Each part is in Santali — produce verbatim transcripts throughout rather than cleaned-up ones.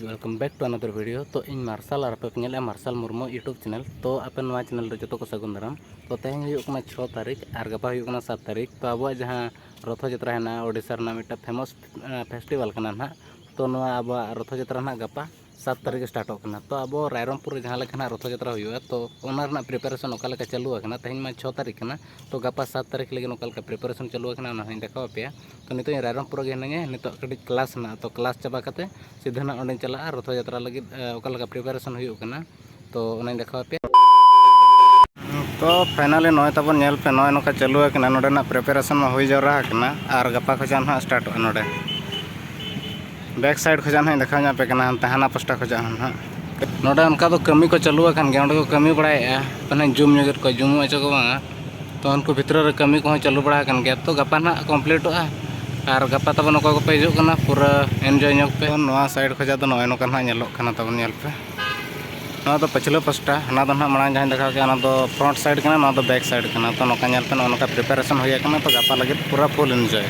Welcome back to another video. ᱛᱚ ᱤᱧ ᱢᱟᱨᱥᱟᱞ ᱟᱨ ᱟᱯᱮ ᱯᱮ ᱧᱮᱞᱮᱫᱼᱟ ᱢᱟᱨᱥᱟᱞ ᱢᱩᱨᱢᱩ YouTube channel. ᱛᱚ ᱟᱯᱮ ᱱᱚᱣᱟ channel ᱨᱮ ᱡᱚᱛᱚ ᱠᱚ ᱥᱟᱹᱜᱩᱱ ᱫᱟᱨᱟᱢ. ᱛᱚ ᱛᱮᱦᱮᱧ ᱦᱩᱭᱩᱜ ᱠᱟᱱᱟ ᱪᱷᱚ ᱛᱟᱹᱨᱤᱠᱷ ᱟᱨ ᱜᱟᱯᱟ ᱦᱩᱭᱩᱜ ᱠᱟᱱᱟ ᱥᱟᱛ ᱛᱟᱹᱨᱤᱠᱷ. ᱛᱚ ᱟᱵᱚᱣᱟᱜ ᱡᱟᱦᱟᱸ ᱨᱚᱛᱷᱚ ᱡᱟᱛᱨᱟ ᱦᱮᱱᱟᱜᱼᱟ, ᱳᱰᱤᱥᱟ ᱨᱮᱱᱟᱜ ᱢᱤᱫᱴᱟᱝ famous festival ᱠᱟᱱᱟ ᱱᱟᱦᱟᱜ. ᱛᱚ ᱱᱚᱣᱟ ᱟᱵᱚᱣᱟᱜ ᱨᱚᱛᱷᱚ ᱡᱟᱛᱨᱟ ᱱᱟᱦᱟᱜ ᱜᱟᱯᱟ ᱥᱟᱛ ᱛᱟᱹᱨᱤᱠᱷ ᱥᱴᱟᱨᱴᱚᱜ ᱠᱟᱱᱟ. ᱛᱚ ᱟᱵᱚ ᱨᱟᱭᱨᱚᱝᱯᱩᱨ ᱨᱮ ᱡᱟᱦᱟᱸ ᱞᱮᱠᱟ ᱱᱟᱦᱟᱜ ᱨᱚᱛᱷᱚ ᱡᱟᱛᱨᱟ ᱦᱩᱭᱩᱜᱼᱟ, ᱛᱚ ᱚᱱᱟ ᱨᱮᱱᱟᱜ preparation ᱚᱠᱟ ᱞᱮᱠᱟ ᱪᱟᱹᱞᱩ ᱟᱠᱟᱱᱟ. ᱛᱮᱦᱮᱧ ᱢᱟ ᱪᱷᱚ ᱛᱟᱹᱨᱤᱠᱷ ᱠᱟᱱᱟ, ᱛᱚ ᱜᱟᱯᱟ ᱥᱟᱛ ᱛᱟᱹᱨᱤᱠᱷ ᱞᱟᱹᱜᱤᱫ ᱚᱠᱟ ᱞᱮᱠᱟ preparation ᱪᱟᱹᱞᱩ ᱟᱠᱟᱱᱟ ᱚᱱᱟ ᱦᱚᱸᱧ ᱫᱮᱠᱷᱟᱣ ᱟᱯᱮᱭᱟ. ᱛᱚ ᱱᱤᱛᱚᱜ ᱤᱧ ᱨᱟᱭᱨᱚᱝᱯᱩᱨ ᱨᱮᱜᱮ ᱦᱤᱱᱟᱹᱧᱟ. ᱱᱤᱛᱚᱜ ᱠᱟᱹᱴᱤᱡ class ᱦᱮᱱᱟᱜᱼᱟ, ᱛᱚ class ᱪᱟᱵᱟ ᱠᱟᱛᱮ ᱥᱤᱫᱷᱟᱹ ᱱᱟᱦᱟᱜ ᱚᱸᱰᱮᱧ ᱪᱟᱞᱟᱜᱼᱟ ᱨᱚᱛᱷᱚ ᱡᱟᱛᱨᱟ ᱞᱟᱹᱜᱤᱫ, ᱚᱠᱟ ᱞᱮᱠᱟ preparation ᱦᱩᱭᱩᱜ ᱠᱟᱱᱟ, ᱛᱚ ᱚᱱᱟᱧ ᱫᱮᱠᱷᱟᱣ ᱟᱯᱮᱭᱟ. ᱛᱚ finally ᱱᱚᱜᱼᱚᱭ ᱛᱟᱵᱚᱱ ᱧᱮᱞ ᱯᱮ, ᱱᱚᱜᱼᱚᱭ ᱱᱚᱝᱠᱟ ᱪᱟᱹᱞᱩ ᱟᱠᱟᱱᱟ, ᱱᱚᱰᱮᱱᱟᱜ preparation ᱢᱟ ᱦᱩᱭ ᱡᱟᱣᱨᱟ ᱟᱠᱟᱱᱟ ᱟᱨ ᱜᱟᱯᱟ ᱠᱷᱚᱱᱟᱜ ᱱᱟᱦᱟᱜ ᱥᱴᱟᱨᱴᱚᱜᱼᱟ ᱱᱚᱰᱮ. Back side ᱠᱷᱚᱱᱟᱜ ᱱᱟᱦᱟᱜ ᱤᱧ ᱫᱮᱠᱷᱟᱣ ᱧᱚᱜ ᱟᱯᱮ ᱠᱟᱱᱟ, ᱦᱟᱱᱛᱮ ᱦᱟᱱᱟ ᱯᱟᱥᱴᱟ ᱠᱷᱚᱱᱟᱜ ᱦᱚᱸ ᱱᱟᱦᱟᱜ. ᱱᱚᱰᱮ ᱚᱱᱠᱟ ᱫᱚ ᱠᱟᱹᱢᱤ ᱠᱚ ᱪᱟᱹᱞᱩ ᱟᱠᱟᱱ ᱜᱮᱭᱟ, ᱚᱸᱰᱮ ᱠᱚ ᱠᱟᱹᱢᱤ ᱵᱟᱲᱟᱭᱮᱫᱼᱟ, ᱯᱟᱞᱮᱱ ᱡᱩᱢ ᱧᱚᱜᱮᱫ ᱠᱚᱣᱟ, ᱡᱩᱢᱩᱜ ᱟᱪᱚ ᱠᱚ ᱵᱟᱝᱟ. ᱛᱚ ᱩᱱᱠᱩ ᱵᱷᱤᱛᱨᱤ ᱨᱮ ᱠᱟᱹᱢᱤ ᱠᱚᱦᱚᱸ ᱪᱟᱹᱞᱩ ᱵᱟᱲᱟ ᱟᱠᱟᱱ ᱜᱮᱭᱟ. ᱛᱚ ᱜᱟᱯᱟ ᱱᱟᱦᱟᱜ ᱠᱚᱢᱯᱞᱤᱴᱚᱜᱼᱟ. ᱟᱨ ᱜᱟᱯᱟ ᱛᱟᱵᱚᱱ ᱚᱠᱚᱭ ᱠᱚᱯᱮ ᱦᱤᱡᱩᱜ ᱠᱟᱱᱟ, ᱯᱩᱨᱟᱹ enjoy ᱧᱚᱜ ᱯᱮ. ᱱᱚᱣᱟ side ᱠᱷᱚᱱᱟᱜ ᱫᱚ ᱱᱚᱜᱼᱚᱭ ᱱᱚᱝᱠᱟ ᱱᱟᱦᱟᱜ ᱧᱮᱞᱚᱜ ᱠᱟᱱᱟ ᱛᱟᱵᱚᱱ, ᱧᱮᱞ ᱯᱮ. ᱱᱚᱣᱟ ᱫᱚ ᱯᱟᱹᱪᱷᱞᱟᱹ ᱯᱟᱥᱴᱟ, ᱦᱟᱱᱟ ᱫᱚ ᱱᱟᱦᱟᱜ ᱢᱟᱲᱟᱝ ᱡᱟᱦᱟᱸᱧ ᱫᱮᱠᱷᱟᱣ ᱠᱮᱫᱟ, ᱚᱱᱟ ᱫᱚ front side ᱠᱟᱱᱟ, ᱱᱚᱣᱟ ᱫᱚ back side ᱠᱟᱱᱟ. ᱛᱚ ᱱᱚᱝᱠᱟ ᱧᱮᱞ ᱯᱮ, ᱱᱚᱜᱼᱚ ᱱᱚᱝᱠᱟ preparation ᱦᱩᱭ ᱟᱠᱟᱱᱟ. ᱛᱚ ᱜᱟᱯᱟ ᱞᱟᱹᱜᱤᱫ ᱯᱩᱨᱟᱹ full enjoy.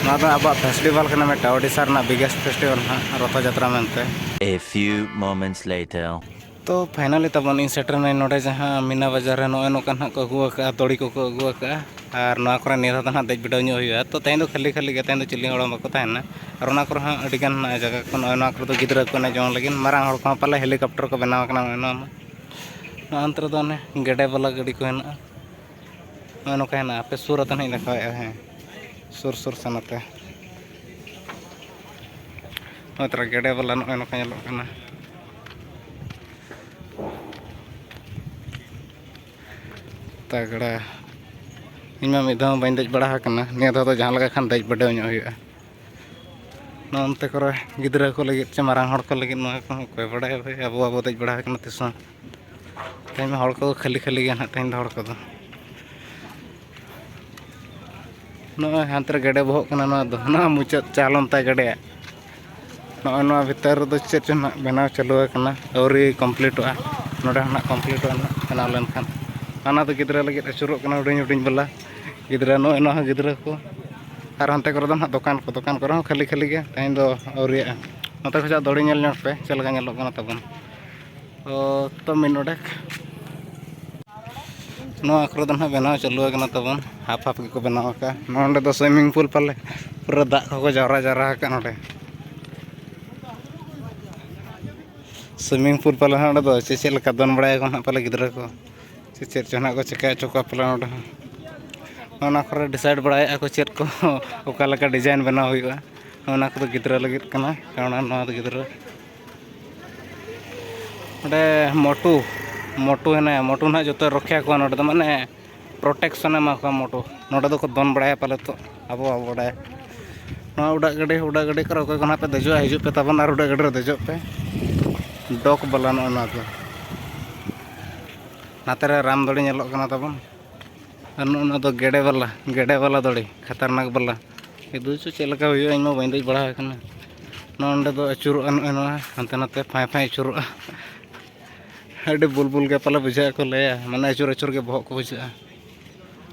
ᱱᱚᱣᱟ ᱫᱚ ᱟᱵᱚᱣᱟᱜ festival ᱠᱟᱱᱟ ᱢᱤᱫᱴᱟᱝ, ᱳᱰᱤᱥᱟ ᱨᱮᱱᱟᱜ biggest festival ᱱᱟᱦᱟᱜ, ᱨᱚᱛᱷᱚ ᱡᱟᱛᱨᱟ ᱢᱮᱱᱛᱮ. A few moments later. ᱛᱚ finally ᱛᱟᱵᱚᱱ ᱤᱧ ᱥᱮᱴᱮᱨ ᱮᱱᱟᱹᱧ ᱱᱚᱰᱮ, ᱡᱟᱦᱟᱸ ᱢᱤᱱᱟ ᱵᱟᱡᱟᱨ ᱨᱮ ᱱᱚᱜᱼᱚᱭ ᱱᱚᱝᱠᱟ ᱱᱟᱦᱟᱜ ᱠᱚ ᱟᱹᱜᱩ ᱟᱠᱟᱫᱼᱟ, ᱫᱚᱲᱤ ᱠᱚᱠᱚ ᱟᱹᱜᱩ ᱟᱠᱟᱫᱼᱟ. ᱟᱨ ᱱᱚᱣᱟ ᱠᱚᱨᱮ ᱱᱤᱭᱟᱹ ᱫᱷᱟᱣ ᱫᱚ ᱱᱟᱦᱟᱜ ᱫᱮᱡ ᱵᱤᱰᱟᱹᱣ ᱧᱚᱜ ᱦᱩᱭᱩᱜᱼᱟ. ᱛᱚ ᱛᱮᱦᱮᱧ ᱫᱚ ᱠᱷᱟᱹᱞᱤ ᱠᱷᱟᱹᱞᱤ ᱜᱮ, ᱛᱮᱦᱮᱧ ᱫᱚ ᱪᱤᱞᱤ ᱦᱚᱲ ᱦᱚᱸ ᱵᱟᱠᱚ ᱛᱟᱦᱮᱱᱟ. ᱟᱨ ᱚᱱᱟ ᱠᱚᱨᱮ ᱦᱚᱸ ᱟᱹᱰᱤ ᱜᱟᱱ ᱦᱮᱱᱟᱜᱼᱟ ᱡᱟᱭᱜᱟ ᱠᱚ, ᱱᱚᱜᱼᱚᱭ ᱱᱚᱣᱟ ᱠᱚᱨᱮ ᱫᱚ ᱜᱤᱫᱽᱨᱟᱹ ᱠᱚ ᱮᱱᱮᱡ ᱡᱚᱝ ᱞᱟᱹᱜᱤᱫ, ᱢᱟᱨᱟᱝ ᱦᱚᱲ ᱠᱚᱦᱚᱸ ᱯᱟᱞᱮ helicopter ᱠᱚ ᱵᱮᱱᱟᱣ ᱟᱠᱟᱱᱟ ᱱᱚᱜᱼᱚᱭ ᱱᱚᱣᱟ ᱢᱟ. ᱱᱚᱣᱟ ᱚᱱᱛᱮ ᱨᱮᱫᱚ ᱚᱱᱮ ᱜᱮᱰᱮ ᱵᱟᱞᱟ ᱜᱟᱹᱰᱤ ᱠᱚ ᱦᱮᱱᱟᱜᱼᱟ. ᱱᱚᱜᱼᱚᱭ ᱱᱚᱝᱠᱟ ᱦᱮᱱᱟᱜᱼᱟ, ᱟᱯᱮ ᱥᱩᱨ ᱟᱛᱮ ᱱᱟᱦᱟᱜ ᱤᱧ ᱫᱮᱠᱷᱟᱣᱮᱫᱼᱟ. ᱦᱮᱸ, ᱥᱩᱨ ᱥᱩᱨ ᱥᱮᱱ ᱟᱛᱮ ᱱᱚᱜᱼᱚᱭ ᱛᱚᱨᱟ ᱜᱮᱰᱮ ᱵᱟᱞᱟ ᱱᱚᱜᱼᱚᱭ ᱱᱚᱝᱠᱟ ᱧᱮᱞᱚᱜ ᱠᱟᱱᱟ. ᱛᱟᱜᱽᱲᱟ. ᱤᱧ ᱢᱟ ᱢᱤᱫ ᱫᱷᱟᱣ ᱦᱚᱸ ᱵᱟᱹᱧ ᱫᱮᱡ ᱵᱟᱲᱟ ᱟᱠᱟᱱᱟ, ᱱᱤᱭᱟᱹ ᱫᱷᱟᱣ ᱫᱚ ᱡᱟᱦᱟᱸ ᱞᱮᱠᱟ ᱠᱷᱟᱱ ᱫᱮᱡ ᱵᱤᱰᱟᱹᱣ ᱧᱚᱜ ᱦᱩᱭᱩᱜᱼᱟ. ᱱᱚᱜᱼᱚ ᱱᱚᱱᱛᱮ ᱠᱚᱨᱮ ᱜᱤᱫᱽᱨᱟᱹ ᱠᱚ ᱞᱟᱹᱜᱤᱫ ᱪᱮ ᱢᱟᱨᱟᱝ ᱦᱚᱲ ᱠᱚ ᱞᱟᱹᱜᱤᱫ, ᱱᱚᱣᱟ ᱠᱚᱦᱚᱸ ᱚᱠᱚᱭ ᱵᱟᱲᱟᱭᱟ ᱵᱷᱟᱹᱭ, ᱟᱵᱚ ᱵᱟᱵᱚ ᱫᱮᱡ ᱵᱟᱲᱟ ᱟᱠᱟᱱᱟ ᱛᱤᱥ ᱦᱚᱸ. ᱛᱮᱦᱮᱧ ᱢᱟ ᱦᱚᱲ ᱠᱚ ᱠᱷᱟᱹᱞᱤ ᱠᱷᱟᱹᱞᱤ ᱜᱮ ᱱᱟᱦᱟᱜ ᱛᱮᱦᱮᱧ ᱫᱚ ᱦᱚᱲ ᱠᱚᱫᱚ. ᱱᱚᱜᱼᱚᱭ ᱦᱟᱱᱛᱮ ᱨᱮ ᱜᱮᱰᱮ ᱵᱚᱦᱚᱜ ᱠᱟᱱᱟ, ᱱᱚᱣᱟ ᱫᱚ ᱱᱚᱣᱟ ᱢᱩᱪᱟᱹᱫ ᱪᱟᱞ ᱚᱱᱛᱮ ᱜᱮᱰᱮᱭᱟᱜ. ᱱᱚᱜᱼᱚᱭ ᱱᱚᱣᱟ ᱵᱷᱤᱛᱟᱹᱨ ᱨᱮᱫᱚ ᱪᱮᱫ ᱪᱚ ᱱᱟᱦᱟᱜ ᱵᱮᱱᱟᱣ ᱪᱟᱹᱞᱩ ᱟᱠᱟᱱᱟ, ᱟᱹᱣᱨᱤ ᱠᱚᱢᱯᱞᱤᱴᱚᱜᱼᱟ. ᱱᱚᱰᱮ ᱦᱚᱸ ᱱᱟᱦᱟᱜ ᱠᱚᱢᱯᱞᱤᱴᱚᱜᱼᱟ ᱱᱟᱦᱟᱜ ᱵᱮᱱᱟᱣ ᱞᱮᱱᱠᱷᱟᱱ. ᱦᱟᱱᱟ ᱫᱚ ᱜᱤᱫᱽᱨᱟᱹ ᱞᱟᱹᱜᱤᱫ ᱟᱹᱪᱩᱨᱚᱜ ᱠᱟᱱᱟ, ᱦᱩᱰᱤᱧ ᱦᱩᱰᱤᱧ ᱵᱟᱞᱟ ᱜᱤᱫᱽᱨᱟᱹ, ᱱᱚᱜᱼᱚᱭ ᱱᱚᱣᱟ ᱦᱚᱸ ᱜᱤᱫᱽᱨᱟᱹ ᱠᱚ. ᱟᱨ ᱦᱟᱱᱛᱮ ᱠᱚᱨᱮ ᱫᱚ ᱱᱟᱦᱟᱜ ᱫᱚᱠᱟᱱ ᱠᱚ, ᱫᱚᱠᱟᱱ ᱠᱚᱨᱮ ᱦᱚᱸ ᱠᱷᱟᱹᱞᱤ ᱠᱷᱟᱹᱞᱤ ᱜᱮ, ᱛᱮᱦᱮᱧ ᱫᱚ ᱟᱹᱣᱨᱤᱭᱟᱜᱼᱟ. ᱱᱚᱛᱮ ᱠᱷᱚᱱᱟᱜ ᱫᱚᱲᱤ ᱧᱮᱞ ᱧᱚᱜ ᱯᱮ, ᱪᱮᱫ ᱞᱮᱠᱟ ᱧᱮᱞᱚᱜ ᱠᱟᱱᱟ ᱛᱟᱵᱚᱱ᱾ ᱛᱚ, ᱛᱚ ᱢᱤᱫ ᱱᱚᱰᱮᱠ ᱱᱚᱣᱟ ᱠᱚᱨᱮ ᱫᱚ ᱱᱟᱦᱟᱜ ᱵᱮᱱᱟᱣ ᱪᱟᱹᱞᱩ ᱟᱠᱟᱱᱟ ᱛᱟᱵᱚᱱ, ᱦᱟᱯ ᱦᱟᱯ ᱜᱮᱠᱚ ᱵᱮᱱᱟᱣ ᱟᱠᱟᱫᱼᱟ᱾ ᱱᱚᱰᱮ ᱫᱚ swimming pool ᱯᱟᱞᱮ, ᱯᱩᱨᱟᱹ ᱫᱟᱜ ᱠᱚᱠᱚ ᱡᱟᱣᱨᱟ ᱡᱟᱣᱨᱟ ᱟᱠᱟᱫ ᱱᱚᱰᱮ᱾ Swimming pool ᱯᱟᱞᱮ ᱦᱟᱸᱜ ᱚᱸᱰᱮ ᱫᱚ ᱪᱮᱫ ᱪᱮᱫ ᱞᱮᱠᱟ ᱫᱚᱱ ᱵᱟᱲᱟᱭᱟᱠᱚ ᱱᱟᱦᱟᱜ ᱯᱟᱞᱮ ᱜᱤᱫᱽᱨᱟᱹ ᱠᱚ, ᱪᱮᱫ ᱪᱮᱫ ᱪᱚ ᱱᱟᱦᱟᱜ ᱠᱚ ᱪᱤᱠᱟ ᱦᱚᱪᱚ ᱠᱚᱣᱟ ᱯᱟᱞᱮ ᱱᱚᱰᱮ ᱦᱚᱸ᱾ ᱚᱱᱟ ᱠᱚᱨᱮ decide ᱵᱟᱲᱟᱭᱮᱫᱼᱟ ᱠᱚ ᱪᱮᱫ ᱠᱚ ᱚᱠᱟ ᱞᱮᱠᱟ design ᱵᱮᱱᱟᱣ ᱦᱩᱭᱩᱜᱼᱟ᱾ ᱚᱱᱟ ᱠᱚᱫᱚ ᱜᱤᱫᱽᱨᱟᱹ ᱞᱟᱹᱜᱤᱫ ᱠᱟᱱᱟ, ᱠᱟᱨᱚᱱ ᱱᱚᱣᱟ ᱫᱚ ᱜᱤᱫᱽᱨᱟᱹ ᱚᱸᱰᱮ ᱢᱚᱴᱩ, ᱢᱚᱴᱩ ᱦᱮᱱᱟᱭᱟ, ᱢᱚᱴᱩ ᱱᱟᱦᱟᱜ ᱡᱚᱛᱚᱭ ᱨᱚᱠᱷᱭᱟ ᱠᱚᱣᱟ ᱱᱚᱰᱮ ᱫᱚ, ᱢᱟᱱᱮ protection ᱮ ᱮᱢᱟ ᱠᱚᱣᱟ ᱢᱚᱴᱩ᱾ ᱱᱚᱰᱮ ᱫᱚᱠᱚ ᱫᱚᱱ ᱵᱟᱲᱟᱭᱟ ᱯᱟᱞᱮ ᱛᱚ, ᱟᱵᱚ ᱵᱟᱵᱚ ᱵᱟᱰᱟᱭᱟ᱾ ᱱᱚᱣᱟ ᱩᱰᱟᱹᱜ ᱜᱟᱹᱰᱤ, ᱩᱰᱟᱹᱜ ᱜᱟᱹᱰᱤ ᱠᱚᱨᱮ ᱚᱠᱚᱭ ᱠᱚ ᱱᱟᱦᱟᱜ ᱯᱮ ᱫᱮᱡᱚᱜᱼᱟ, ᱦᱤᱡᱩᱜ ᱯᱮ ᱛᱟᱵᱚᱱ ᱟᱨ ᱩᱰᱟᱹᱜ ᱜᱟᱹᱰᱤ ᱨᱮ ᱫᱮᱡᱚᱜ ᱯᱮ᱾ ᱰᱚᱠ ᱵᱟᱞᱟ ᱱᱚᱜᱼᱚᱭ ᱱᱚᱣᱟ ᱫᱚ᱾ ᱱᱟᱛᱮ ᱨᱮ ᱨᱟᱢ ᱫᱚᱲᱤ ᱧᱮᱞᱚᱜ ᱠᱟᱱᱟ ᱛᱟᱵᱚᱱ᱾ ᱟᱨ ᱱᱚᱜᱼᱚ ᱱᱚᱣᱟ ᱫᱚ ᱜᱮᱰᱮ ᱵᱟᱞᱟ, ᱜᱮᱰᱮ ᱵᱟᱞᱟ ᱫᱚᱲᱤ, ᱠᱷᱟᱛᱟᱨᱱᱟᱠ ᱵᱟᱞᱟ᱾ ᱤᱫᱩ ᱪᱚ ᱪᱮᱫ ᱞᱮᱠᱟ ᱦᱩᱭᱩᱜᱼᱟ, ᱤᱧ ᱢᱟ ᱵᱟᱹᱧ ᱫᱮᱡ ᱵᱟᱲᱟ ᱟᱠᱟᱱᱟ᱾ ᱱᱚᱜᱼᱚ ᱱᱚᱰᱮ ᱫᱚ ᱟᱹᱪᱩᱨᱚᱜᱼᱟ, ᱱᱚᱜᱼᱚᱭ ᱱᱚᱣᱟ ᱦᱟᱱᱛᱮ ᱱᱟᱛᱮ ᱯᱷᱟᱸᱭ ᱯᱷᱟᱸᱭ ᱟᱹᱪᱩᱨᱚᱜᱼᱟ᱾ ᱟᱹᱰᱤ ᱵᱩᱞ ᱵᱩᱞ ᱜᱮ ᱯᱟᱞᱮ ᱵᱩᱡᱷᱟᱹᱜᱼᱟ ᱠᱚ ᱞᱟᱹᱭᱟ, ᱢᱟᱱᱮ ᱟᱹᱪᱩᱨ ᱟᱹᱪᱩᱨ ᱜᱮ ᱵᱚᱦᱚᱜ ᱠᱚ ᱵᱩᱡᱷᱟᱹᱜᱼᱟ᱾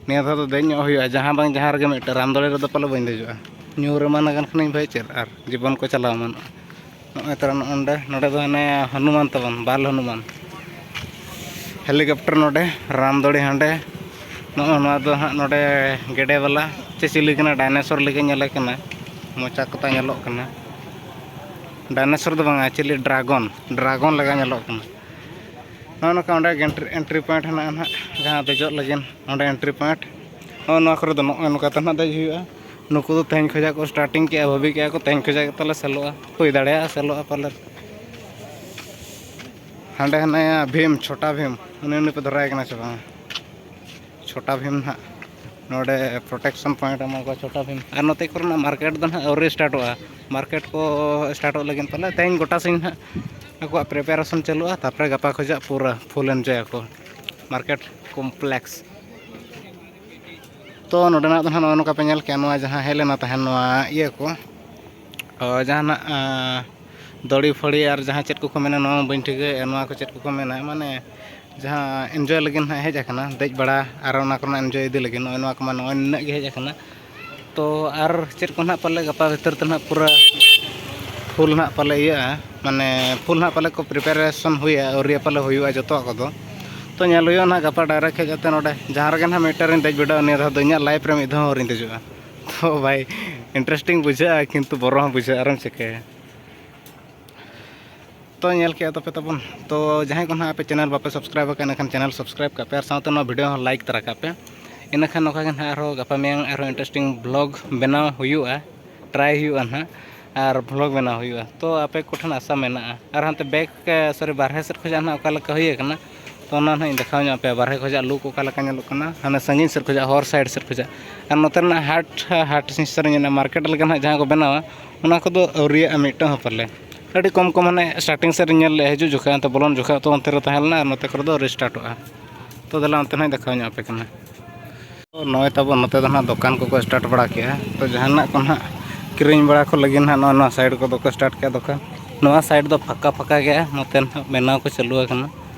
ᱱᱤᱭᱟᱹ ᱫᱷᱟᱣ ᱫᱚ ᱫᱮᱡ ᱧᱚᱜ ᱦᱩᱭᱩᱜᱼᱟ, ᱡᱟᱦᱟᱸ ᱵᱟᱝ ᱡᱟᱦᱟᱸ ᱨᱮᱜᱮ ᱢᱤᱫᱴᱮᱱ᱾ ᱨᱟᱢᱫᱚᱲᱤ ᱨᱮᱫᱚ ᱯᱟᱞᱮ ᱵᱟᱹᱧ ᱫᱮᱡᱚᱜᱼᱟ, ᱧᱩᱨ ᱮᱢᱟᱱ ᱟᱠᱟᱱ ᱠᱷᱟᱱᱤᱧ ᱵᱷᱟᱹᱭ ᱪᱮᱫ, ᱟᱨ ᱡᱤᱵᱚᱱ ᱠᱚ ᱪᱟᱞᱟᱣ ᱮᱢᱟᱱᱚᱜᱼᱟ᱾ ᱱᱚᱜᱼᱚᱭ ᱛᱚᱨᱟ ᱱᱚᱜᱼᱚ ᱱᱚᱰᱮ, ᱱᱚᱰᱮ ᱫᱚ ᱦᱟᱱᱮ ᱦᱚᱱᱩᱢᱟᱱ ᱛᱟᱵᱚᱱ, ᱵᱟᱞ ᱦᱚᱱᱩᱢᱟᱱ᱾ Helicopter ᱱᱚᱰᱮ, ᱨᱟᱢᱫᱚᱲᱤ ᱦᱟᱸᱰᱮ᱾ ᱱᱚᱜᱼᱚ ᱱᱚᱣᱟ ᱫᱚ ᱦᱟᱸᱜ ᱱᱚᱰᱮ ᱜᱮᱰᱮ ᱵᱟᱞᱟ ᱪᱮ ᱪᱤᱞᱤ ᱠᱟᱱᱟ, dinosaur ᱞᱮᱠᱟ ᱧᱮᱞᱮ ᱠᱟᱱᱟ, ᱢᱚᱪᱟ ᱠᱚᱛᱟ ᱧᱮᱞᱚᱜ ᱠᱟᱱᱟ᱾ Dinosaur ᱫᱚ ᱵᱟᱝᱟ, actually dragon, dragon ᱞᱮᱠᱟ ᱧᱮᱞᱚᱜ ᱠᱟᱱᱟ᱾ ᱱᱚᱜᱼᱚ ᱱᱚᱝᱠᱟ ᱚᱸᱰᱮ entry, entry point ᱦᱮᱱᱟᱜᱼᱟ ᱱᱟᱦᱟᱜ, ᱡᱟᱦᱟᱸ ᱫᱮᱡᱚᱜ ᱞᱟᱹᱜᱤᱫ ᱚᱸᱰᱮ entry point᱾ ᱱᱚᱜᱼᱚ ᱱᱚᱣᱟ ᱠᱚᱨᱮ ᱫᱚ ᱱᱚᱜᱼᱚᱭ ᱱᱚᱝᱠᱟ ᱛᱮ ᱱᱟᱦᱟᱜ ᱫᱮᱡ ᱦᱩᱭᱩᱜᱼᱟ᱾ ᱱᱩᱠᱩ ᱫᱚ ᱛᱮᱦᱮᱧ ᱠᱷᱚᱱᱟᱜ ᱠᱚ starting ᱠᱮᱜᱼᱟ, ᱵᱷᱟᱹᱵᱤ ᱠᱮᱜᱼᱟ ᱠᱚ ᱛᱮᱦᱮᱧ ᱠᱷᱚᱱᱟᱜ ᱜᱮ ᱛᱟᱞᱮ ᱥᱮᱞᱚᱜᱼᱟ, ᱦᱩᱭ ᱫᱟᱲᱮᱭᱟᱜᱼᱟ ᱥᱮᱞᱚᱜᱼᱟ ᱯᱟᱞᱮᱫ᱾ ᱦᱟᱸᱰᱮ ᱦᱮᱱᱟᱭᱟ ᱵᱷᱤᱢ, ᱪᱷᱳᱴᱟ ᱵᱷᱤᱢ, ᱩᱱᱤ, ᱩᱱᱤ ᱯᱮ ᱫᱷᱚᱨᱟᱭ ᱠᱟᱱᱟ ᱥᱮ ᱵᱟᱝ? ᱪᱷᱳᱴᱟ ᱵᱷᱤᱢ ᱱᱟᱦᱟᱜ ᱱᱚᱰᱮ protection point ᱮᱢᱟ ᱠᱚᱣᱟ ᱪᱷᱳᱴᱟ ᱵᱷᱤᱢ᱾ ᱟᱨ ᱱᱚᱛᱮ ᱠᱚᱨᱮᱱᱟᱜ market ᱫᱚ ᱱᱟᱦᱟᱜ ᱟᱹᱣᱨᱤ startᱚᱜᱼᱟ᱾ Market ᱠᱚ startᱚᱜ ᱞᱟᱹᱜᱤᱫ ᱯᱟᱞᱮ ᱛᱮᱦᱮᱧ ᱜᱚᱴᱟ ᱥᱤᱧ ᱱᱟᱦᱟᱜ ᱟᱠᱚᱣᱟᱜ preparation ᱪᱟᱹᱞᱩᱜᱼᱟ, ᱛᱟᱨᱯᱚᱨᱮ ᱜᱟᱯᱟ ᱠᱷᱚᱱᱟᱜ ᱯᱩᱨᱟᱹ full enjoy ᱟᱠᱚ market complex᱾ ᱛᱚ ᱱᱚᱰᱮᱱᱟᱜ ᱫᱚ ᱱᱟᱦᱟᱜ ᱱᱚᱜᱼᱚ ᱱᱚᱝᱠᱟ ᱯᱮ ᱧᱮᱞ ᱠᱮᱜᱼᱟ, ᱱᱚᱣᱟ ᱡᱟᱦᱟᱸ ᱦᱮᱡ ᱞᱮᱱᱟ ᱛᱟᱦᱮᱸᱱ ᱱᱚᱣᱟ ᱤᱭᱟᱹ ᱠᱚ, ᱚ, ᱡᱟᱦᱟᱱᱟᱜ, ᱟᱸ, ᱫᱚᱲᱤ ᱯᱷᱚᱲᱤ ᱟᱨ ᱡᱟᱦᱟᱸ ᱪᱮᱫ ᱠᱚᱠᱚ ᱢᱮᱱᱟ, ᱱᱚᱣᱟ ᱦᱚᱸ ᱵᱟᱹᱧ ᱴᱷᱤᱠᱟᱹᱭᱮᱫᱼᱟ, ᱱᱚᱣᱟ ᱠᱚ ᱪᱮᱫ ᱠᱚᱠᱚ ᱢᱮᱱᱟ, ᱢᱟᱱᱮ ᱡᱟᱦᱟᱸ enjoy ᱞᱟᱹᱜᱤᱫ ᱱᱟᱦᱟᱜ ᱦᱮᱡ ᱟᱠᱟᱱᱟ, ᱫᱮᱡ ᱵᱟᱲᱟ ᱟᱨ ᱚᱱᱟ ᱠᱚᱨᱮᱱᱟᱜ enjoy ᱤᱫᱤ ᱞᱟᱹᱜᱤᱫ, ᱱᱚᱜᱼᱚᱭ ᱱᱚᱣᱟ ᱠᱚᱢᱟ ᱱᱚᱜᱼᱚᱭ ᱱᱤᱱᱟᱹᱜ ᱜᱮ ᱦᱮᱡ ᱟᱠᱟᱱᱟ᱾ ᱛᱚ ᱟᱨ ᱪᱮᱫ ᱠᱚ ᱱᱟᱦᱟᱜ ᱯᱟᱞᱮ ᱜᱟᱯᱟ ᱵᱷᱤᱛᱤᱨ ᱛᱮ ᱱᱟᱦᱟᱜ ᱯᱩᱨᱟᱹ ᱯᱷᱩᱞ ᱱᱟᱦᱟᱜ ᱯᱟᱞᱮ ᱤᱭᱟᱹᱜᱼᱟ, ᱢᱟᱱᱮ ᱯᱷᱩᱞ ᱱᱟᱦᱟᱜ ᱯᱟᱞᱮ ᱠᱚ ᱯᱨᱤᱯᱟᱨᱮᱥᱚᱱ ᱦᱩᱭᱩᱜᱼᱟ, ᱟᱹᱣᱨᱤᱭᱟ ᱯᱟᱞᱮ ᱦᱩᱭᱩᱜᱼᱟ ᱡᱚᱛᱚᱣᱟᱜ ᱠᱚᱫᱚ᱾ ᱛᱚ ᱧᱮᱞ ᱦᱩᱭᱩᱜᱼᱟ ᱱᱟᱦᱟᱜ ᱜᱟᱯᱟ ᱰᱟᱭᱨᱮᱠᱴ ᱦᱮᱡ ᱠᱟᱛᱮ ᱱᱚᱰᱮ ᱡᱟᱦᱟᱸ ᱨᱮᱜᱮ ᱱᱟᱦᱟᱜ ᱢᱤᱫᱴᱟᱝ ᱨᱤᱧ ᱫᱮᱡ ᱵᱤᱰᱟᱹᱜᱼᱟ, ᱱᱤᱭᱟᱹ ᱫᱷᱟᱣ ᱫᱚ ᱤᱧᱟᱹᱜ ᱞᱟᱭᱤᱯᱷ ᱨᱮ ᱢᱤᱫ ᱫᱷᱟᱣ ᱦᱚᱸ ᱟᱹᱣᱨᱤᱧ ᱫᱮᱡᱚᱜᱼᱟ᱾ ᱛᱚ ᱵᱷᱟᱭ, ᱤᱱᱴᱟᱨᱮᱥᱴᱤᱝ ᱵᱩᱡᱷᱟᱹᱜᱼᱟ, ᱠᱤᱱᱛᱩ ᱵᱚᱨᱚ ᱦᱚᱸ ᱵᱩᱡᱷᱟᱹᱜᱼᱟ, ᱟᱨᱮᱢ ᱪᱤᱠᱟᱹᱭᱟ? ᱛᱚ ᱧᱮᱞ ᱠᱮᱜᱼᱟ ᱛᱟᱯᱮ ᱛᱟᱵᱚᱱ᱾ ᱛᱚ ᱡᱟᱦᱟᱸᱭ ᱠᱚ ᱱᱟᱦᱟᱜ ᱟᱯᱮ ᱪᱮᱱᱮᱞ ᱵᱟᱯᱮ ᱥᱟᱵᱥᱠᱨᱟᱭᱤᱵ ᱟᱠᱟᱫ, ᱮᱱᱠᱷᱟᱱ ᱪᱮᱱᱮᱞ ᱥᱟᱵᱥᱠᱨᱟᱭᱤᱵ ᱠᱟᱜ ᱯᱮ ᱟᱨ ᱥᱟᱶᱛᱮ ᱱᱚᱣᱟ ᱵᱷᱤᱰᱤᱭᱳ ᱦᱚᱸ ᱞᱟᱭᱤᱠ ᱛᱟᱨᱟ ᱠᱟᱜ ᱯᱮ᱾ ᱤᱱᱟᱹᱠᱷᱟᱱ ᱱᱚᱝᱠᱟ ᱜᱮ ᱱᱟᱦᱟᱜ ᱟᱨᱦᱚᱸ ᱜᱟᱯᱟ ᱢᱮᱭᱟᱝ ᱟᱨᱦᱚᱸ ᱤᱱᱴᱟᱨᱮᱥᱴᱤᱝ ᱵᱷᱞᱚᱜ ᱵᱮᱱᱟᱣ ᱦᱩᱭᱩᱜᱼᱟ, ᱴᱨᱟᱭ ᱦᱩᱭᱩᱜᱼᱟ ᱱᱟᱦᱟᱜ, ᱟᱨ ᱵᱷᱞᱚᱜ ᱵᱮᱱᱟᱣ ᱦᱩᱭᱩᱜᱼᱟ᱾ ᱛᱚ ᱟᱯᱮ ᱠᱚᱴᱷᱮᱱ ᱟᱥᱟ ᱢᱮᱱᱟᱜᱼᱟ᱾ ᱟᱨ ᱦᱟᱱᱛᱮ ᱵᱮᱠ, ᱥᱚᱨᱤ, ᱵᱟᱨᱦᱮ ᱥᱮᱫ ᱠᱷᱚᱱᱟᱜ ᱱᱟᱦᱟᱜ ᱚᱠᱟ ᱞᱮᱠᱟ ᱦᱩᱭ ᱟᱠᱟᱱᱟ, ᱛᱚ ᱚᱱᱟ ᱱᱟᱦᱟᱜ ᱤᱧ ᱫᱮᱠᱷᱟᱣ ᱧᱚᱜ ᱟᱯᱮᱭᱟ, ᱵᱟᱨᱦᱮ ᱠᱷᱚᱱᱟᱜ ᱞᱩᱠ ᱚᱠᱟ ᱞᱮᱠᱟ ᱧᱮᱞᱚᱜ ᱠᱟᱱᱟ, ᱦᱟᱱᱮ ᱥᱟᱺᱜᱤᱧ ᱥᱮᱫ ᱠᱷᱚᱱᱟᱜ, ᱦᱚᱨ ᱥᱟᱭᱤᱰ ᱥᱮᱫ ᱠᱷᱚᱱᱟᱜ᱾ ᱟᱨ ᱱᱚᱛᱮ ᱨᱮᱱᱟᱜ ᱦᱟᱴ, ᱦᱟᱴ ᱥᱤᱥᱴᱟᱨ ᱧᱮᱞ, ᱢᱟᱨᱠᱮᱴ ᱞᱮᱠᱟ ᱱᱟᱦᱟᱜ ᱡᱟᱦᱟᱸ ᱠᱚ ᱵᱮᱱᱟᱣᱟ, ᱚᱱᱟ ᱠᱚᱫᱚ ᱟᱹᱣᱨᱤᱭᱟᱜᱼᱟ ᱢᱤᱫᱴᱟᱝ ᱦᱚᱸ ᱯᱟᱞᱮ᱾ ᱟᱹᱰᱤ ᱠᱚᱢ ᱠᱚᱢ, ᱦᱟᱱᱮ ᱥᱴᱟᱨᱴᱤᱝ ᱥᱮᱫ ᱨᱮ ᱧᱮᱞ ᱞᱮᱫᱼᱟ, ᱦᱤᱡᱩᱜ ᱡᱚᱠᱷᱟᱡ, ᱚᱱᱛᱮ ᱵᱚᱞᱚᱱ ᱡᱚᱠᱷᱟᱡ ᱛᱚ ᱚᱱᱛᱮ ᱨᱮ ᱛᱟᱦᱮᱸ ᱞᱮᱱᱟ, ᱟᱨ ᱱᱚᱛᱮ ᱠᱚᱨᱮ ᱫᱚ ᱟᱹᱣᱨᱤ ᱥᱴᱟᱨᱴᱚᱜᱼᱟ᱾ ᱛᱚ ᱫᱮᱞᱟ ᱚᱱᱛᱮ ᱱᱟᱦᱟᱜ ᱤᱧ ᱫᱮᱠᱷᱟᱣ ᱧᱚᱜ ᱟᱯᱮ ᱠᱟᱱᱟ᱾ ᱱᱚᱜᱼᱚᱭ ᱛᱟᱵᱚ ᱱᱚᱛᱮ ᱫᱚ ᱱᱟᱦᱟᱜ ᱫᱚᱠᱟᱱ ᱠᱚᱠᱚ ᱥᱴᱟᱨᱴ ᱵᱟᱲᱟ ᱠᱮᱜᱼᱟ᱾ ᱛᱚ ᱡᱟᱦᱟᱱᱟᱜ ᱠᱚ ᱱᱟᱦᱟᱜ ᱠᱤᱨᱤᱧ ᱵᱟᱲᱟ ᱠᱚ ᱞᱟᱹᱜᱤᱫ ᱱᱟᱦᱟᱜ ᱱᱚᱜᱼᱚᱭ ᱱᱚᱣᱟ ᱥᱟᱭᱤᱰ ᱠᱚᱫᱚ ᱠᱚ ᱥᱴᱟᱨᱴ ᱠᱮᱜᱼᱟ ᱫᱚᱠᱟᱱ᱾ ᱱᱚᱣᱟ ᱥᱟᱭᱤᱰ ᱫᱚ ᱯᱷᱟᱸᱠᱟ ᱯᱷᱟᱸᱠᱟ ᱜᱮᱭᱟ, ᱱᱚᱛᱮ ᱱᱟᱦᱟᱜ ᱵᱮᱱᱟᱣ ᱠᱚ ᱪᱟᱹᱞᱩ ᱟᱠᱟᱱᱟ,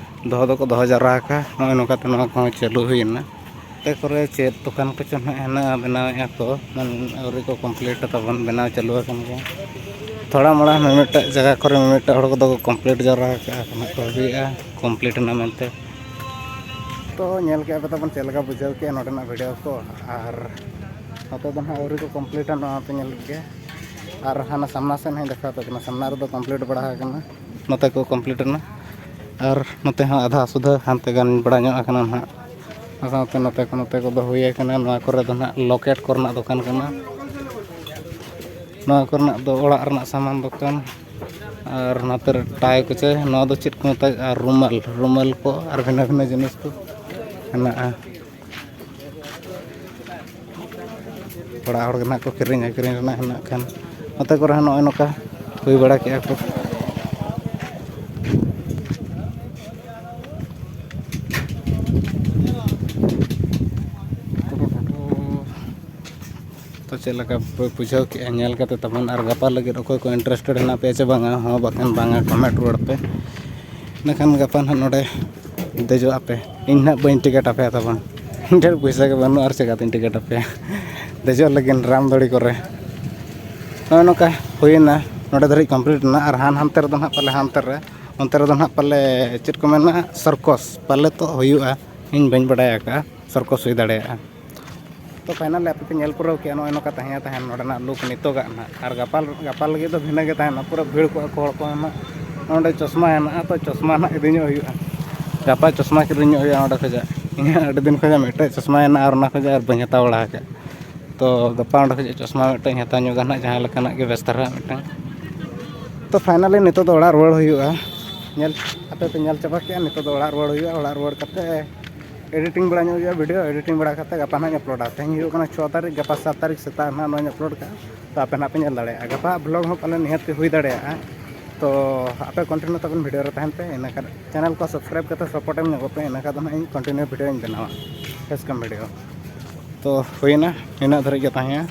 ᱫᱚᱦᱚ ᱫᱚᱠᱚ ᱫᱚᱦᱚ ᱡᱟᱣᱨᱟ ᱟᱠᱟᱫᱼᱟ᱾ ᱱᱚᱜᱼᱚᱭ ᱱᱚᱝᱠᱟᱛᱮ ᱱᱚᱣᱟ ᱠᱚᱦᱚᱸ ᱪᱟᱹᱞᱩ ᱦᱩᱭᱮᱱᱟ᱾ ᱱᱚᱛᱮ ᱠᱚᱨᱮ ᱪᱮᱫ ᱫᱚᱠᱟᱱ ᱠᱚᱪᱚ ᱱᱟᱦᱟᱜ ᱦᱮᱱᱟᱜᱼᱟ, ᱵᱮᱱᱟᱣᱮᱫᱼᱟ ᱠᱚ, ᱢᱟᱱᱮ ᱟᱹᱣᱨᱤ ᱠᱚ ᱠᱚᱢᱯᱞᱤᱴ ᱛᱟᱵᱚᱱ, ᱵᱮᱱᱟᱣ ᱪᱟᱹᱞᱩ ᱟᱠᱟᱱ ᱜᱮᱭᱟ᱾ ᱛᱷᱚᱲᱟ ᱢᱚᱲᱟ ᱢᱤᱢᱤᱫᱴᱟᱜ ᱡᱟᱭᱜᱟ ᱠᱚᱨᱮ ᱢᱤᱢᱤᱫᱴᱟᱜ ᱦᱚᱲ ᱠᱚᱫᱚ ᱠᱚ ᱠᱚᱢᱯᱞᱤᱴ ᱡᱟᱣᱨᱟ ᱟᱠᱟᱫᱼᱟ, ᱱᱟᱦᱟᱜ ᱠᱚ ᱵᱷᱟᱹᱵᱤᱭᱮᱫᱼᱟ ᱠᱚᱢᱯᱞᱤᱴ ᱮᱱᱟ ᱢᱮᱱᱛᱮ᱾ ᱛᱚ ᱧᱮᱞ ᱠᱮᱜᱼᱟ ᱯᱮ ᱛᱟᱵᱚᱱ ᱪᱮᱫ ᱞᱮᱠᱟ ᱵᱩᱡᱷᱟᱹᱣ ᱠᱮᱜᱼᱟ ᱱᱚᱰᱮᱱᱟᱜ ᱵᱷᱤᱰᱤᱭᱳ ᱠᱚ, ᱟᱨ ᱱᱚᱛᱮ ᱫᱚ ᱱᱟᱦᱟᱜ ᱟᱹᱣᱨᱤ ᱠᱚ ᱠᱚᱢᱯᱞᱤᱴᱟ, ᱱᱚᱣᱟ ᱯᱮ ᱧᱮᱞᱮᱫ ᱜᱮᱭᱟ᱾ ᱟᱨ ᱦᱟᱱᱟ ᱥᱟᱢᱱᱟ ᱥᱮᱫ ᱦᱟᱸᱜ ᱤᱧ ᱫᱮᱠᱷᱟᱣ ᱟᱯᱮ ᱠᱟᱱᱟ, ᱥᱟᱢᱱᱟ ᱨᱮᱫᱚ ᱠᱚᱢᱯᱞᱤᱴ ᱵᱟᱲᱟ ᱟᱠᱟᱱᱟ, ᱱᱚᱛᱮ ᱠᱚ ᱠᱚᱢᱯᱞᱤᱴ ᱮᱱᱟ, ᱟᱨ ᱱᱚᱛᱮ ᱦᱚᱸ ᱟᱫᱷᱟ ᱥᱩᱫᱷᱟᱹ ᱦᱟᱱᱛᱮ ᱜᱟᱱ ᱵᱟᱲᱟ ᱧᱚᱜ ᱟᱠᱟᱱᱟ ᱱᱟᱦᱟᱜ᱾ ᱚᱱᱟ ᱥᱟᱶᱛᱮ ᱱᱚᱛᱮ ᱠᱚ, ᱱᱚᱛᱮ ᱠᱚᱫᱚ ᱦᱩᱭ ᱟᱠᱟᱱᱟ᱾ ᱱᱚᱣᱟ ᱠᱚᱨᱮ ᱫᱚ ᱱᱟᱦᱟᱜ ᱞᱚᱠᱮᱴ ᱠᱚᱨᱮᱱᱟᱜ ᱫᱚᱠᱟᱱ ᱠᱟᱱᱟ, ᱱᱚᱣᱟ ᱠᱚᱨᱮᱱᱟᱜ ᱫᱚ ᱚᱲᱟᱜ ᱨᱮᱱᱟᱜ ᱥᱟᱢᱟᱱ ᱫᱚᱠᱟᱱ᱾ ᱟᱨ ᱱᱚᱛᱮ ᱨᱮ ᱴᱟᱭ ᱠᱚ ᱪᱮ, ᱱᱚᱣᱟ ᱫᱚ ᱪᱮᱫ ᱠᱚ ᱢᱮᱛᱟᱜᱼᱟ, ᱨᱩᱢᱟᱞ, ᱨᱩᱢᱟᱞ ᱠᱚ ᱟᱨ ᱵᱷᱤᱱᱟᱹ ᱵᱷᱤᱱᱟᱹ ᱡᱤᱱᱤᱥ ᱠᱚ ᱦᱮᱱᱟᱜᱼᱟ᱾ ᱚᱲᱟᱜ ᱦᱚᱲ ᱜᱮ ᱱᱟᱦᱟᱜ ᱠᱚ ᱠᱤᱨᱤᱧ ᱟᱹᱠᱷᱨᱤᱧ ᱨᱮᱱᱟᱜ ᱦᱮᱱᱟᱜ ᱠᱷᱟᱱ, ᱱᱚᱛᱮ ᱠᱚᱨᱮ ᱦᱚᱸ ᱱᱚᱜᱼᱚᱭ ᱱᱚᱝᱠᱟ ᱦᱩᱭ ᱵᱟᱲᱟ ᱠᱮᱜᱼᱟ ᱠᱚ᱾ ᱛᱚ ᱪᱮᱫ ᱞᱮᱠᱟ ᱯᱮ ᱵᱩᱡᱷᱟᱹᱣ ᱠᱮᱜᱼᱟ ᱧᱮᱞ ᱠᱟᱛᱮ ᱛᱟᱵᱚᱱ? ᱟᱨ ᱜᱟᱯᱟ ᱞᱟᱹᱜᱤᱫ ᱚᱠᱚᱭ ᱠᱚ ᱤᱱᱴᱟᱨᱮᱥᱴᱮᱰ ᱦᱮᱱᱟᱜ ᱯᱮᱭᱟ ᱪᱮ ᱵᱟᱝᱟ, ᱦᱚᱸ ᱵᱟᱠᱷᱟᱱ ᱵᱟᱝᱟ, ᱠᱚᱢᱮᱱᱴ ᱨᱩᱣᱟᱹᱲ ᱯᱮ᱾ ᱤᱱᱟᱹᱠᱷᱟᱱ ᱜᱟᱯᱟ ᱱᱟᱦᱟᱜ ᱱᱚᱰᱮ ᱫᱮᱡᱚᱜ ᱟᱯᱮ, ᱤᱧ ᱱᱟᱦᱟᱜ ᱵᱟᱹᱧ ᱴᱤᱠᱤᱴ ᱟᱯᱮᱭᱟ ᱛᱟᱵᱚᱱ᱾ ᱰᱷᱮᱨ ᱯᱚᱭᱥᱟ ᱜᱮ ᱵᱟᱹᱱᱩᱜᱼᱟ, ᱟᱨ ᱪᱤᱠᱟᱹᱛᱤᱧ ᱴᱤᱠᱤᱴ ᱟᱯᱮᱭᱟ ᱫᱮᱡᱚᱜ ᱞᱟᱹᱜᱤᱫ ᱨᱟᱢᱫᱚᱲᱤ ᱠᱚᱨᱮ? ᱱᱚᱜᱼᱚᱭ ᱱᱚᱝᱠᱟ ᱦᱩᱭᱮᱱᱟ᱾ ᱱᱚᱰᱮ ᱫᱷᱟᱹᱨᱤᱡ ᱠᱚᱢᱯᱞᱤᱴ ᱮᱱᱟ᱾ ᱟᱨ ᱦᱟᱱ ᱦᱟᱱᱛᱮ ᱨᱮᱫᱚ ᱱᱟᱦᱟᱜ ᱯᱟᱞᱮ, ᱦᱟᱱᱛᱮ ᱨᱮ, ᱚᱱᱛᱮ ᱨᱮᱫᱚ ᱱᱟᱦᱟᱜ ᱯᱟᱞᱮ ᱪᱮᱫ ᱠᱚ ᱢᱮᱱᱟ, ᱥᱟᱨᱠᱚᱥ ᱯᱟᱞᱮ ᱛᱚ ᱦᱩᱭᱩᱜᱼᱟ, ᱤᱧ ᱵᱟᱹᱧ ᱵᱟᱰᱟᱭ ᱟᱠᱟᱫᱼᱟ, ᱥᱟᱨᱠᱚᱥ ᱦᱩᱭ ᱫᱟᱲᱮᱭᱟᱜᱼᱟ᱾ ᱛᱚ ᱯᱷᱟᱭᱱᱟᱞ ᱟᱯᱮ ᱯᱮ ᱧᱮᱞ ᱯᱩᱨᱟᱹᱣ ᱠᱮᱜᱼᱟ ᱱᱚᱜᱼᱚᱭ ᱱᱚᱝᱠᱟ ᱛᱟᱦᱮᱸ ᱛᱟᱦᱮᱱ ᱱᱚᱰᱮᱱᱟᱜ ᱞᱩᱠ ᱱᱤᱛᱚᱜᱟᱜ ᱱᱟᱦᱟᱜ᱾ ᱟᱨ ᱜᱟᱯᱟ, ᱜᱟᱯᱟ ᱞᱟᱹᱜᱤᱫ ᱫᱚ ᱵᱷᱤᱱᱟᱹ ᱜᱮ ᱛᱟᱦᱮᱱᱟ, ᱯᱩᱨᱟᱹ ᱵᱷᱤᱲ ᱠᱚᱜᱼᱟ ᱠᱚ ᱦᱚᱲ ᱠᱚ ᱱᱟᱦᱟᱜ᱾ ᱱᱚᱰᱮ ᱪᱚᱥᱢᱟ ᱦᱮᱱᱟᱜᱼᱟ, ᱛᱚ ᱪᱚᱥᱢᱟ ᱱᱟᱦᱟᱜ ᱤᱫᱤ ᱧᱚᱜ ᱦᱩᱭᱩᱜᱼᱟ᱾ ᱜᱟᱯᱟ ᱪᱚᱥᱢᱟ ᱠᱤᱨᱤᱧ ᱧᱚᱜ ᱦᱩᱭᱩᱜᱼᱟ ᱚᱸᱰᱮ ᱠᱷᱚᱱᱟᱜ᱾ ᱤᱧᱟᱹᱜ ᱟᱹᱰᱤ ᱫᱤᱱ ᱠᱷᱚᱱᱟᱜ ᱢᱤᱫᱴᱮᱡ ᱪᱚᱥᱢᱟ ᱦᱮᱱᱟᱜᱼᱟ ᱟᱨ ᱚᱱᱟ ᱠᱷᱚᱱᱟᱜ ᱟᱨ ᱵᱟᱹᱧ ᱦᱟᱛᱟᱣ ᱵᱟᱲᱟ ᱟᱠᱟᱫ᱾ ᱛᱚ ᱜᱟᱯᱟ ᱚᱸᱰᱮ ᱠᱷᱚᱱᱟᱜ ᱪᱚᱥᱢᱟ ᱢᱤᱫᱴᱮᱡ ᱤᱧ ᱦᱟᱛᱟᱣ ᱧᱚᱜᱟ ᱱᱟᱦᱟᱜ, ᱡᱟᱦᱟᱸ ᱞᱮᱠᱟᱱᱟᱜ ᱜᱮ ᱵᱮᱥ ᱫᱷᱟᱨᱟ ᱢᱤᱫᱴᱟᱝ᱾ ᱛᱚ ᱯᱷᱟᱭᱱᱟᱞᱤ ᱱᱤᱛᱚᱜ ᱫᱚ ᱚᱲᱟᱜ ᱨᱩᱣᱟᱹᱲ ᱦᱩᱭᱩᱜᱼᱟ᱾ ᱧᱮᱞ, ᱟᱯᱮ ᱯᱮ ᱧᱮᱞ ᱪᱟᱵᱟ ᱠᱮᱜᱼᱟ, ᱱᱤᱛᱚᱜ ᱫᱚ ᱚᱲᱟᱜ ᱨᱩᱣᱟᱹᱲ ᱦᱩᱭᱩᱜᱼᱟ᱾ ᱚᱲᱟᱜ ᱨᱩᱣᱟᱹᱲ ᱠᱟᱛᱮ ᱮᱰᱤᱴᱤᱝ ᱵᱟᱲᱟ ᱧᱚᱜ ᱦᱩᱭᱩᱜᱼᱟ, ᱵᱷᱤᱰᱤᱭᱳ ᱮᱰᱤᱴᱤᱝ ᱵᱟᱲᱟ ᱠᱟᱛᱮ ᱜᱟᱯᱟ ᱱᱟᱦᱟᱜ ᱤᱧ ᱟᱯᱞᱳᱰᱟ᱾ ᱛᱮᱦᱮᱧ ᱦᱩᱭᱩᱜ ᱠᱟᱱᱟ ᱪᱷᱚ ᱛᱟᱹᱨᱤᱠᱷ, ᱜᱟᱯᱟ ᱥᱟᱛ ᱛᱟᱹᱨᱤᱠᱷ ᱥᱮᱛᱟᱜ ᱱᱟᱦᱟᱜ ᱱᱚᱣᱟᱧ ᱟᱯᱞᱳᱰ ᱠᱟᱜᱼᱟ᱾ ᱛᱚ ᱟᱯᱮ ᱱᱟᱦᱟᱜ ᱯᱮ ᱧᱮᱞ ᱫᱟᱲᱮᱭᱟᱜᱼᱟ, ᱜᱟᱯᱟ ᱵᱷᱞᱚᱜ ᱦᱚᱸ ᱯᱟᱞᱮ ᱱᱤᱦᱟᱹᱛ ᱜᱮ ᱦᱩᱭ ᱫᱟᱲᱮᱭᱟᱜᱼᱟ᱾ ᱛᱚ ᱟᱯᱮ ᱠᱚᱱᱴᱤᱱᱤᱭᱩ ᱛᱟᱵᱚᱱ ᱵᱷᱤᱰᱤᱭᱳ ᱨᱮ ᱛᱟᱦᱮᱱ ᱯᱮ, ᱤᱱᱟᱹ ᱠᱷᱟᱱ ᱪᱮᱱᱮᱞ ᱠᱚ ᱥᱟᱵᱥᱠᱨᱟᱭᱤᱵᱽ ᱠᱟᱛᱮ ᱥᱟᱯᱳᱨᱴ ᱮᱢ ᱧᱚᱜᱚᱜ ᱯᱮ, ᱤᱱᱟᱹ ᱠᱷᱟᱱ ᱫᱚ ᱱᱟᱦᱟᱜ ᱤᱧ ᱠᱚᱱᱴᱤᱱᱤᱭᱩ ᱵᱷᱤᱰᱤᱭᱳᱧ ᱵᱮᱱᱟᱣᱟ, ᱯᱷᱮᱥ ᱠᱟᱢ ᱵᱷᱤᱰᱤᱭᱳ᱾ ᱛᱚ ᱦᱩᱭᱱᱟ, ᱱᱤᱱᱟᱹᱜ ᱫᱷᱟᱹᱨᱤᱡ ᱜᱮ ᱛᱟᱦᱮᱸᱭᱟ᱾